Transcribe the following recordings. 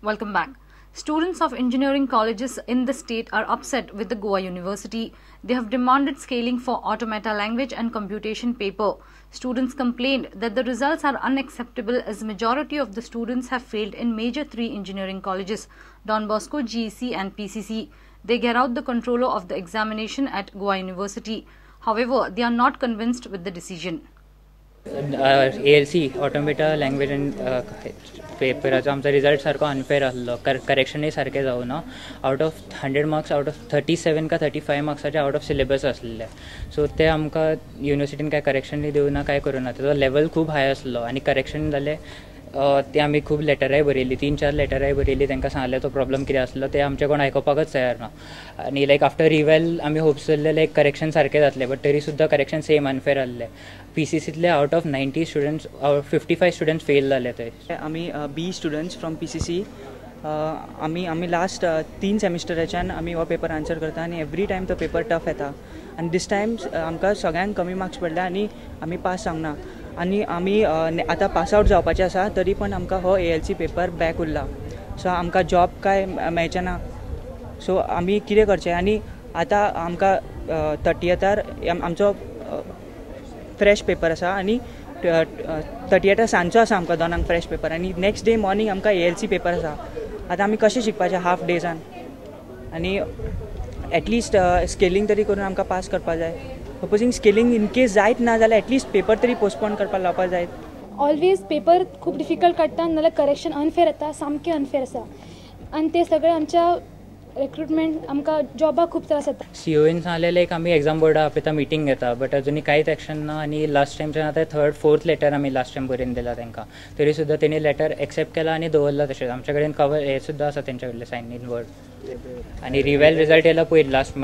Welcome back. Students of engineering colleges in the state are upset with the Goa University. They have demanded scaling for automata language and computation paper. Students complained that the results are unacceptable as majority of the students have failed in major three engineering colleges, Don Bosco, GEC and PCC. They get out the controller of the examination at Goa University. However, they are not convinced with the decision. ALC automata language and पेपराचो आमचो result सारको unfair आसलो, करेक्शनूय सारकें जावना. Out of 100 marks out of 37 का 35 मार्क्साचे out of syllabus आसलेले. So ते आमकां युनिवर्सिटीन कांय करेक्शनूय दिवना, कांय करूं ना. तेजो लेवल खूब हाय आसलो आनी करेक्शन जालें ते आमी खूब लेटराय बरयली, 3-4 लेटराय बरयली. तांकां सांगलें तो प्रॉब्लम कितें आसलो, ते आमचे कोण आयकुपाकच तयार ना. आनी लायक आफ्टर रिवेल आमी होप्स दवरले लायक करेक्शन सारकें जातलें, बट तरी सुद्दां करेक्शन सेम अनफेर आहलें. पीसीसींतले out of 90 students 55 students fail जाले थंय. आमी बी स्टुडंट्स फ्रॉम पीसीसी. आमी आमी लास्ट 3 सेमिस्टराच्यान आमी हो पेपर आन्सर करता आनी एवरी टायम तो पेपर टफ येता आनी दीस टायम आमकां सगळ्यांक कमी मार्क्स पडले आनी आमी पास जावंक ना. आनी आमी आतां पास आवट जावपाचें आसा तरी पण आमकां हो ALC paper back उरला. सो आमकां जॉब कांय मेळचें ना. सो आमी कितें करचें? आनी आतां आमकां 30थार आमचो फ्रेश पेपर आसा आनी 30थार सांजचो आसा आमकां 2 फ्रेश पेपर आनी नेक्स्ट डे मॉर्निंग आमकां ALC paper आसा. आतां आमी कशें शिकपाचें हाफ डेजान? आनी एटलिस्ट स्केलिंग तरी करून आमकां पास करपाक जाय. सपोजींग स्केलिंग इन केस जायत ना जाल्यार एटलिस्ट पेपर तरी पोस्टपोन करपाक लावपाक जाय. ऑलवेज पेपर खूब डिफिकल्ट काडटा, नाल्यार करेक्शन अनफेर येता, सामकें अनफेर आसा आनी ते सगळे आमच्या रिक्रुटमेंट आमकां जॉबाक खूब त्रास जाता. CON सांगलें लायक आमी एग्जाम बोर्डा आपयता, मिटींग घेता, बट अजुनूय कांयच एक्शन ना. आनी लास्ट टायमच्यान आतां 3rd 4th letter आमी लास्ट टायम बरोवन दिला तांकां, तरी सुद्दां तेणी लेटर एक्सेप्ट केला आनी दवरला तशेंच. आमचे कडेन कवर हें सुद्दां आसा तेंच्या कडलें सायन इन वर्ड. आनी रिवेल रिजल्ट येयला पयर लास्ट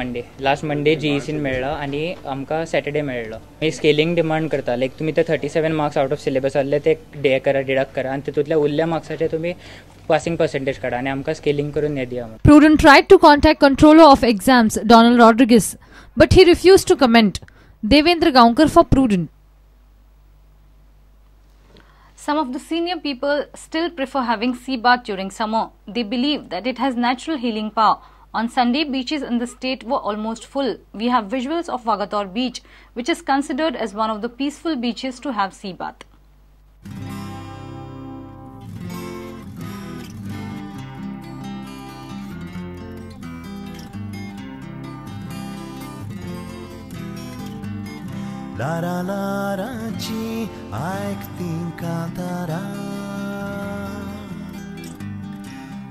मंडे GECन मेळ्ळो आनी आमकां सॅटर्डे मेळ्ळो. आमी स्केलिंग डिमांड करता, लायक तुमी ते 37 मार्क्स आवट ऑफ सिलेबस आहले ते डे करा, डिडक्ट करा आनी तितूंतल्या उरल्या मार्क्साचे तुमी पासिंग पर्सेंटेज काडा आनी आमकां स्केलिंग करून हे दिया. Prudent tried to contact controller of exams Donald Rodrigues, but he refused to comment. Devendra Gaonkar for Prudent. Some of the senior people still prefer having sea bath during summer. They believe that it has natural healing power. On Sunday, beaches in the state were almost full. We have visuals of Vagator Beach, which is considered as one of the peaceful beaches to have sea bath. Lara लाराची ऐकतीं कांतारां,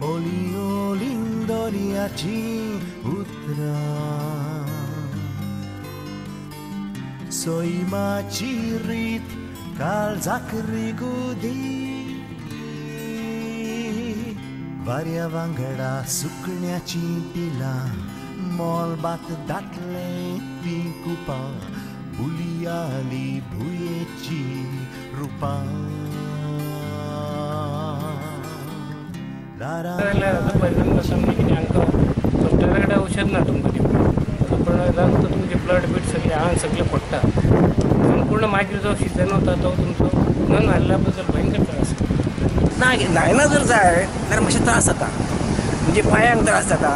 ओली ओलीन दर्याची उतरां, सैमाची रीत काळजाक रिगुदी, वाऱ्या वांगडा सुकण्याची पिलां, मोलबात दाटले तीं कुपां, बुलियाली भुयेची रुपां. परिणाम कसो म्हणजे कितें हांकां डॉक्टरा कडेन औषध ना तुमकां दिवपाक, पूण रक्त तुमचें ब्लड बीट सगळें आंग सगळें पडटा पूर्ण. मागीर जो सिजन वता तो तुमचो न न्हाल्ल्या बद्दल भयंकर त्रास ना. न्हायना जर जाय जाल्यार मातशे त्रास जाता, म्हणजे पांयांक त्रास जाता,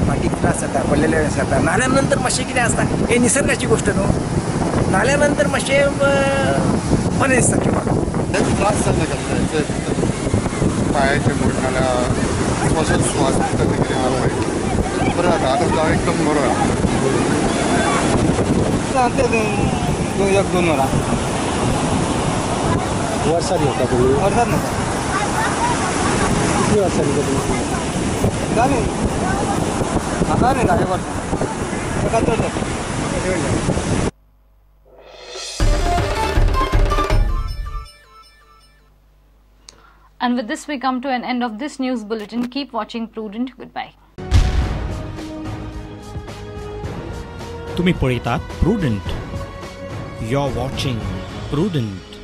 फाटीक त्रास जाता, पडलेले जाता. न्हाल्या नंतर मातशें कितें आसता, हे निसर्गाची गोश्ट न्हू, न्हाल्या नंतर मातशें बरें दिसता जिवाक. त्रास जाता केन्ना पांयाचे मोड नाल्यार श्वास दिसता ते कितें बरें जाता. आतां जावं एकदम बरो जाता. 1-2 वरां वर्सां घेता तुमी? वर्सां न्हय. कितली वर्सां घेता तुमी? जालें आतां न्ही 10 वर्सां ताका चड जाता. And with this, we come to an end of this news bulletin. Keep watching Prudent. Goodbye. तुम्ही पळयतात Prudent. You're watching Prudent.